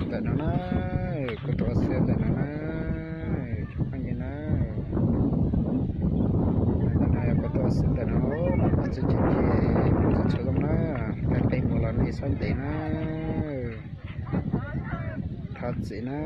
Ntawm no na, kuv tuaj ua xib ntawm no na, cov phooj ywg na. Ntawm no yog kuv tuaj ua xib ntawm no, no txi tsis ces txhua txhua zoo na, tag peb mus los nej saib ntev na. Thov txim na.